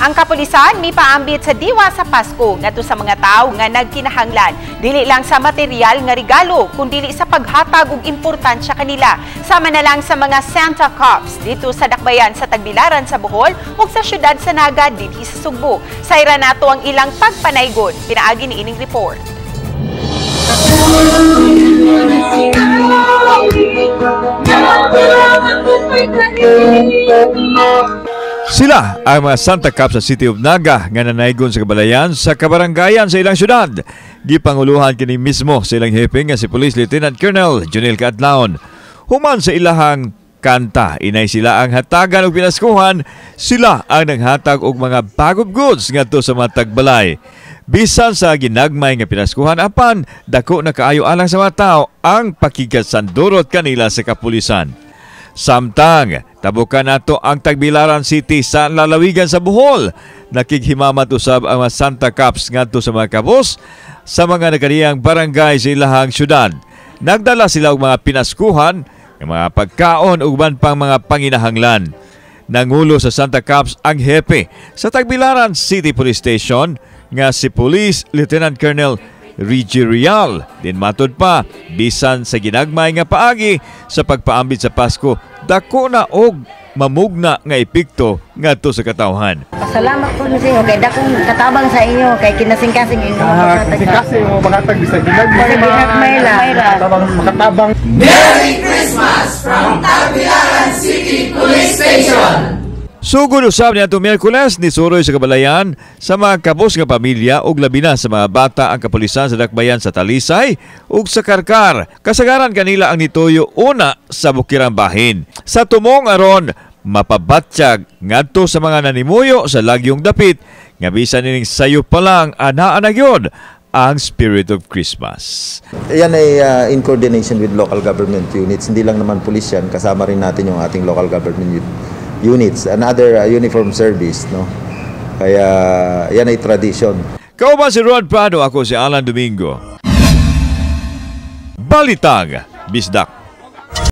Ang kapulisan mipaambit sa diwa sa Pasko ngadto sa mga tawo nga nagkinahanglan, dili lang sa material nga regalo kundili sa paghatag og importansya kanila. Sama na lang sa mga Santa Cops dito sa Dakbayan sa Tagbilaran sa Bohol ug sa syudad sa Naga dinhi sa Sugbo. Sayra nato ang ilang pagpanaygon pinaagi ni ining report. Sila ang mga Santa Cup sa City of Naga nga nanaygon sa kabalayan sa kabaranggayan sa ilang syudad. Gipanguluhan kini mismo sa ilang hepe nga si Police Lieutenant Colonel Junel Cadlaon. Human sa ilahang kanta, inay sila ang hatagan og pinaskuhan, sila ang naghatag og mga bag of goods ngadto sa mga tagbalay. Bisan sa ginagmay nga pinaskuhan apan dako na kaayo alang sa mga tao ang pakigkasandurot kanila sa kapulisan. Samtang, tabukan nato ang Tagbilaran City sa lalawigan sa Bohol. Nakighimamat usab ang mga Santa Cups ngadto sa mga kabos sa mga nakaniyang barangay sa ilahang syudad. Nagdala sila og mga pinaskuhan, mga pagkaon ug uban pang mga panginahanglan. Nangulo sa Santa Cups ang hepe sa Tagbilaran City Police Station nga si Police Lieutenant Colonel Reggie Real. Din matod pa, bisan sa ginagmay nga paagi sa pagpaambit sa Pasko, dako na og mamugna nga epekto ngadto sa katawhan. Pasalamat po sa inyo kay dakong katabang sa inyo kay kinasingkasing inyo. Kasing mo makatag bisag ginagmay. Bisag ginagmay lang. Makatabang makatabang. Merry Christmas from Tagbilaran City Police Station. Sugod usab niadtong Miyerkules ni suroy sa kabalayan sa mga kabos nga pamilya ug labi na sa mga bata ang kapulisan sa dakbayan sa Talisay ug sa Karkar. Kasagaran kanila ang nituyo una sa bukirang bahin. Sa tumong aron mapabatsyag ngadto sa mga nanimuyo sa lagyong dapit nga bisan ining sayo pa lang anaa na gyud ang spirit of Christmas. Yan ay in coordination with local government units. Hindi lang naman police yan, kasama rin natin yung ating local government units and other uniform service, no? Kaya yan ay tradition. Kauban si Rod Prado, ako si Alan Domingo. Balitang Bisdak.